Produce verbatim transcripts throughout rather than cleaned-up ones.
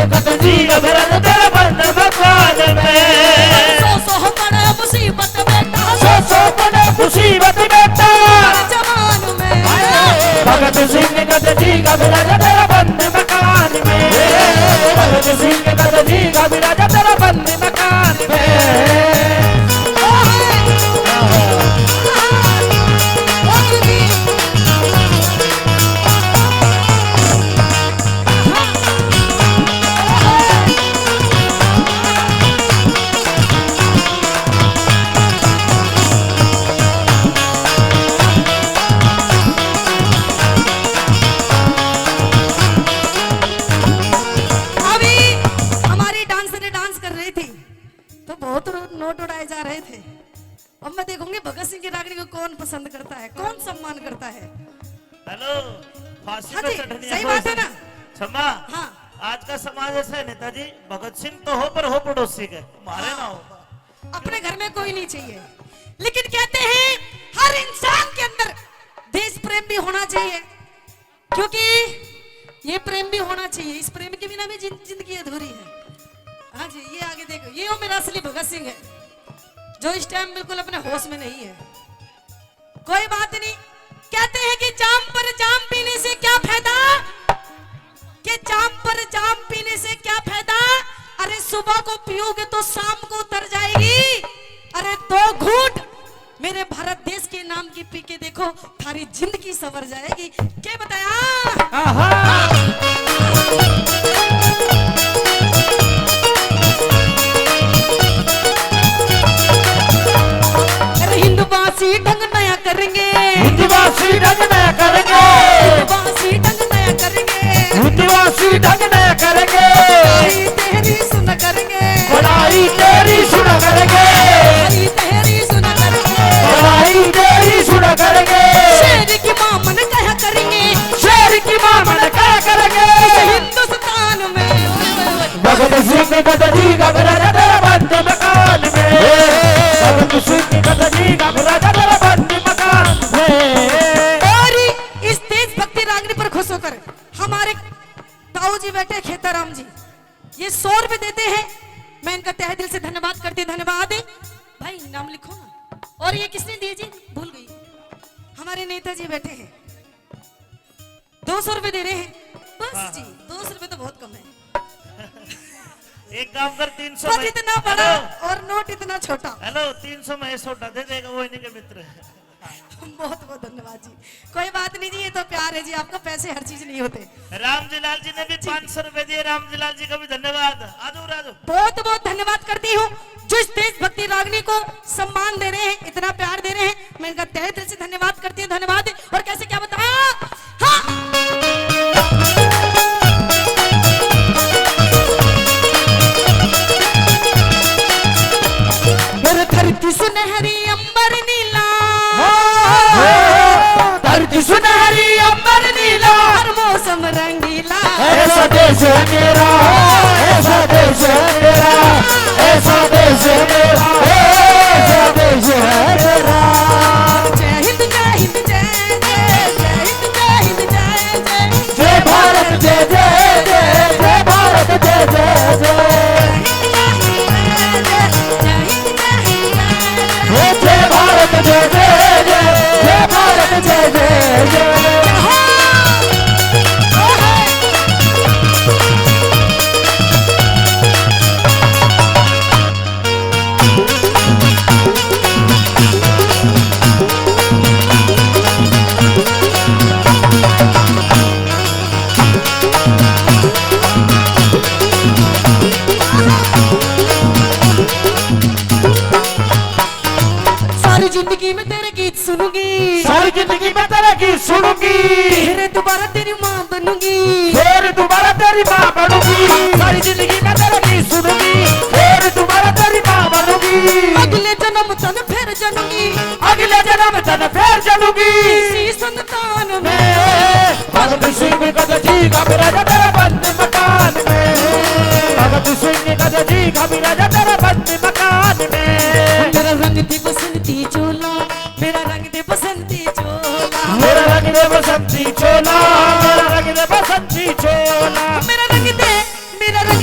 कद जी घबरा जा तेरा बंद मकान में। सौ सौ पड़े मुसीबत बेटा। सौ सौ पड़े मुसीबत बेटा। जवान में। भगत सिंह कद जी घबरा जा तेरा बंद मकान में। भगत सिंह कद जी घबरा जा तेरा बंद मकान में। अभी हमारी डांसर डांस कर रही थी, तो बहुत रो-, नोट उड़ाए जा रहे थे। अब मैं देखूंगी भगत सिंह की रागनी को कौन पसंद करता है, कौन सम्मान करता है। हेलो, फांसी हाँ पे जी, चढ़नी सही है बात है ना? क्षमा। हाँ। आज का समाज ऐसा है नेताजी, भगत सिंह तो हो पर हो पड़ोसी के, मारे ना हो। हाँ। अपने घर में कोई नहीं चाहिए, लेकिन कहते हैं हर इंसान के अंदर देश प्रेम भी होना चाहिए, क्योंकि ये प्रेम भी होना चाहिए, इस प्रेम के बिना भी जिन-, जिंदगी अधूरी है। हाँ जी, ये आगे देखो, ये वो मेरा असली भगत सिंह है, जो इस टाइम बिल्कुल अपने होश में नहीं है। कोई बात नहीं, कहते हैं कि जाम पर जाम पीने से क्या फायदा, कि जाम पर जाम पीने से क्या फायदा। अरे सुबह को पियोगे तो शाम को उतर जाएगी। अरे दो घूंट मेरे भारत देश के नाम की पी के देखो, थारी जिंदगी सवर जाएगी। के बताया? आहा। अरे हिंदवासी ढंग नया करेंगे। हिंदवासी ढंग नया करेंगे। हिंदवासी ढंग नया करेंगे। हिंदवासी ढंग नया करेंगे। भाई तेरी सुन करेंगे। बड़ाई तेरी सुना करेंगे। बड़ाई तेरी सुना करेंगे। बड़ाई तेरी सुना करेंगे। शेर की माँ मन कहा करेंगे। शेर की माँ मन कहा करेंगे। इस हिंदुस्तान में। भगत सिंह कद जी घबरा जा तेरा बंद मकान में। भगत सिंह कद जी घबरा जा तेरा बंद मकान में। और इस देशभक्ति रागनी पर खुश होकर हमारे ताऊ जी बैठे खेताराम जी, ये सौ रुपए देते हैं। मैं इनका तहे दिल से धन्यवाद करती हूँ। धन्यवाद। भाई नाम लिखो ना। और ये किसने दिए जी? भूल गई। हमारे नेताजी बैठे हैं, दो सौ रुपए दे रहे हैं बस। हाँ, जी हाँ। दो सौ रुपए तो बहुत कम है। एक काम कर, तीन सौ पद में इतना बड़ा हेलो। और नोट इतना छोटा। हेलो, तीन सौ में ये छोटा दे देगा, वो इन्हीं के मित्र है। बहुत बहुत धन्यवाद जी। कोई बात नहीं जी, ये तो प्यार है जी आपका, पैसे हर चीज नहीं होते। रामजी लाल जी ने भी जी। पाँच सौ रुपए दिए, रामजी लाल जी का भी धन्यवाद। आ जाओ, आ जाओ। बहुत बहुत धन्यवाद करती हूँ जो इस देशभक्ति रागनी को सम्मान दे रहे हैं, इतना प्यार दे रहे हैं, मैं इनका तहे दिल से धन्यवाद करती हूँ। धन्यवाद। और कैसे क्या बताया? हाँ। मेरे धरती सुनहरी अंबर नीला। धरती सुनहरी अंबर नीला। हर मौसम रंगीला। ऐसा देश है मेरा, ऐसा देश है मेरा, ऐसा देश है मेरा, ऐसा देश है मेरा। जय हिंद, जय हिंद, जय जय, जय हिंद, जय हिंद, जय जय। जय भारत, जय जय जय, जय भारत, जय जय जय। हे जय भारत, जय जय जय, जय भारत, जय जय जय। सारी जिंदगी में तेरे गीत सुनूंगी। सारी जिंदगी में तेरे गीत सुनूंगी। फिर दोबारा तेरी माँ बनूंगी। फिर दोबारा तेरी माँ बनूंगी। सारी जिंदगी में तेरे गीत सुनूंगी। फिर दोबारा तेरी माँ बनूंगी। अगले जन्म तन फिर जनूंगी। अगले जन्म तन फिर जनूंगी। इसी संतान में। भगत सिंह कद जी घबरा जा तेरा बंद मकान में। भगत सिंह कद जी घबरा जा तेरा बंद मकान में। मेरा रंग दे बसंती चोला, मेरा रंग दे बसंती चोला। मेरा रंग दे बसंती चोला, मेरा रंग दे बसंती चोला। मेरा रंग दे, मेरा रंग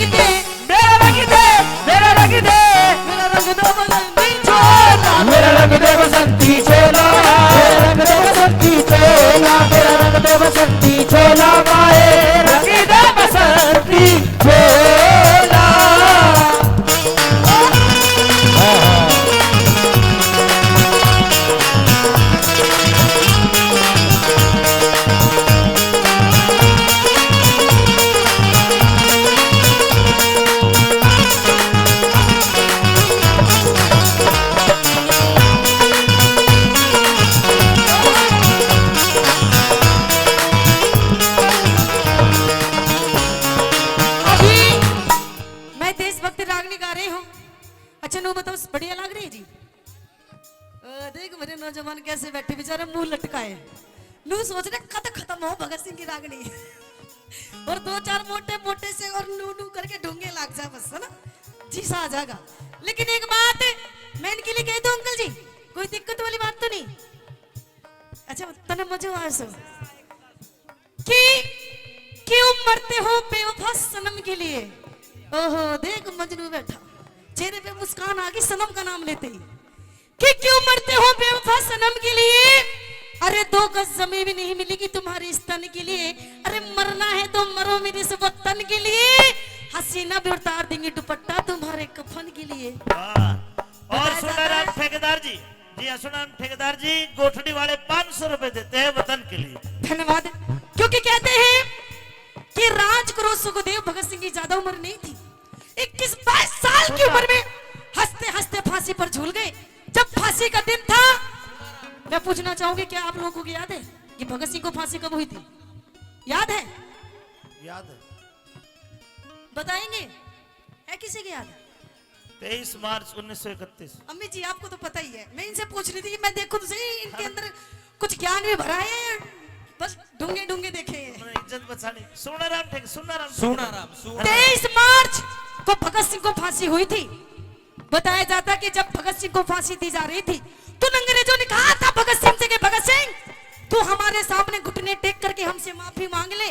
बढ़िया लग रही है जी। ओ, देख मेरे नौजवान कैसे बैठे, बेचारे मुंह लटकाए, नू सोच रहे कद खत्म हो भगत सिंह की रागनी। और दो चार मोटे मोटे से और नू नू करके ढूंगे लाग जा बस, है ना, जी सा आ जाएगा। लेकिन एक बात मैं इनके लिए कह दूं अंकल जी, कोई दिक्कत वाली बात तो नहीं? अच्छा, तने मजे आए सो कि क्यों मरते हो बेवफा सनम के लिए। ओहो, देख मजनू बैठा, चेहरे पे मुस्कान आ गई सनम का नाम लेते ही। कि क्यों मरते हो बेवफा सनम के लिए, अरे दो गज जमीन भी नहीं मिलेगी तुम्हारे इस तन के लिए। अरे मरना है तो मरो मेरे इस वतन के लिए, हसीना भी उतार देंगे दुपट्टा तुम्हारे कफन के लिए। वाह। और सुनाराम ठेकेदार जी, जी हाँ, सुनाराम ठेकेदार जी, गोठड़ी वाले पाँच सौ रुपए देते हैं वतन के लिए। धन्यवाद। क्योंकि कहते हैं कि राज करो सुखदेव, भगत सिंह की ज्यादा उम्र नहीं थी, इक्कीस बाईस साल की उम्र में हंसते हंसते फांसी पर झूल गए। जब फांसी का दिन था, मैं पूछना चाहूंगी, क्या आप लोगों को याद है कि भगत सिंह को फांसी कब हुई थी? याद है? याद है। बताएंगे? है किसी के याद? तेईस मार्च उन्नीस सौ इकतीस। अम्मी जी, आपको तो पता ही है, मैं इनसे पूछ रही थी कि मैं देखूं तो सही, इनके अंदर कुछ ज्ञान भी भरा है, बस डूंगे डूंगे देखे हैं। इज्जत बचानी। सुनाराम ठेक-, सुनाराम ठेक-, सुनाराम, सुनाराम। तेईस मार्च को भगत सिंह को फांसी हुई थी। बताया जाता कि जब भगत सिंह को फांसी दी जा रही थी, तो उन अंग्रेजों ने कहा था भगत सिंह से कि भगत सिंह, तू हमारे सामने घुटने टेक करके हमसे माफी मांग ले,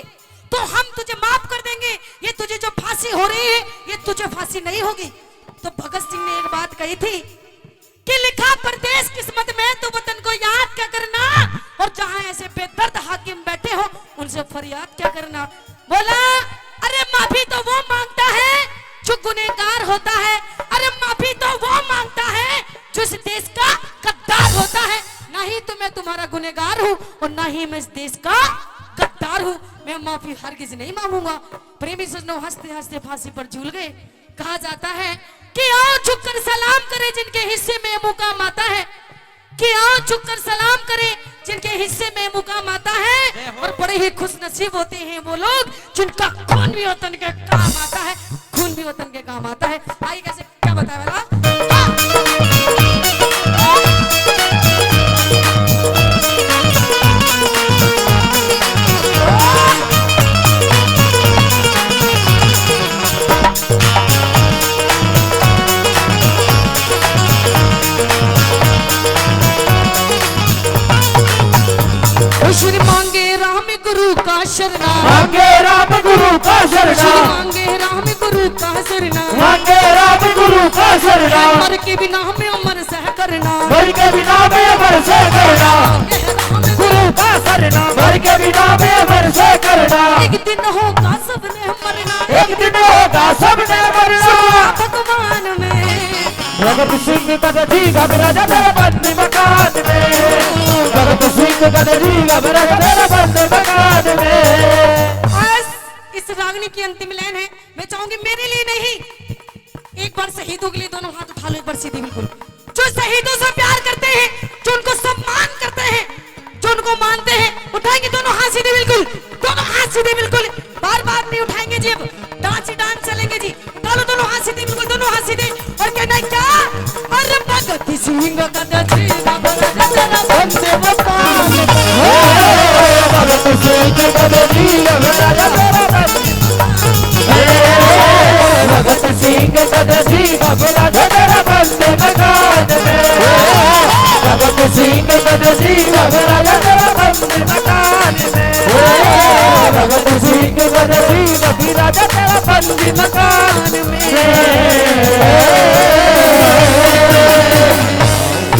तो हम तुझे माफ कर देंगे। ये तुझे जो फांसी हो रही है, ये तुझे फांसी नहीं होगी। तो भगत सिंह ने एक बात कही थी कि लिखा परदेस किस्मत में, तो वतन को याद क्या करना, और जहां ऐसे बेदर्द हाकिम बैठे हो, उनसे फरियाद क्या करना। बोला, अरे माफी तो वो मांगता है जो गुनहगार होता है, अरे माफी तो वो मांगता है जो इस देश का गद्दार होता है। ना ही तो मैं तुम्हारा गुनहगार हूँ और ना ही मैं इस देश का गद्दार हूँ। मैं माफी हरगिज नहीं मांगूंगा। प्रेमी सज्जनों, हंसते हंसते फांसी पर झूल गए। कहा जाता है कि आओ झुककर सलाम करें जिनके हिस्से में मुकाम आता है, कि आओ झुककर सलाम करें जिनके हिस्से में मुकाम आता है। जय हो। और बड़े ही खुश नसीब होते हैं वो लोग जिनका खून भी वतन के काम आता है, खून भी वतन के काम आता है। आइए, कैसे, क्या बताया वाला? ओ श्री मांगे राम गुरु का शरणा। मांगे राम गुरु का शरणा। श्री मांगे राम गुरु का शरणा। मांगे राम गुरु का शरणा। मर के भी नाम अमर सह करना। मर के भी नाम अमर सह करना। मांगे राम गुरु का शरणा। मर के भी नाम अमर सह करना। एक दिन होगा सबने मरना। एक दिन होगा सबने मरना। भगवान में। भगत सिंह कद जी घबरा जा तेरे बंद मकान में। भगत सिंह कद जी घबरा जा तेरे बंद मकान में। बस, इस रागनी की अंतिम लाइन है, मैं चाहूंगी मेरे लिए नहीं, एक बार शहीदों के लिए दोनों हाथ उठा लो, एक बार सीधे बिल्कुल। जो शहीदों से प्यार करते हैं, जो उनको सम्मान करते हैं, जो उनको मानते हैं, उठाएंगे दोनों हाथ सीधे बिल्कुल, दोनों हाथ सीधे बिल्कुल। बार बार नहीं उठाएंगे जी, अब डांस ही डांस चलेंगे जी। उठा लो दोनों हाथ सीधे बिल्कुल, दोनों हाथ सीधे। और कहना है क्या? अरे भगत सिंह कद जी घबरा जा तेरा बंद मकान। भगत सिंह कद जी घबरा जा तेरा बंद। भगत सिंह कद जी घबरा जा तेरा बंद मकान में। भगत सिंह कद जी घबरा जा तेरा बंद मकान में। भगत सिंह कद जी घबरा जा तेरा बंद मकान।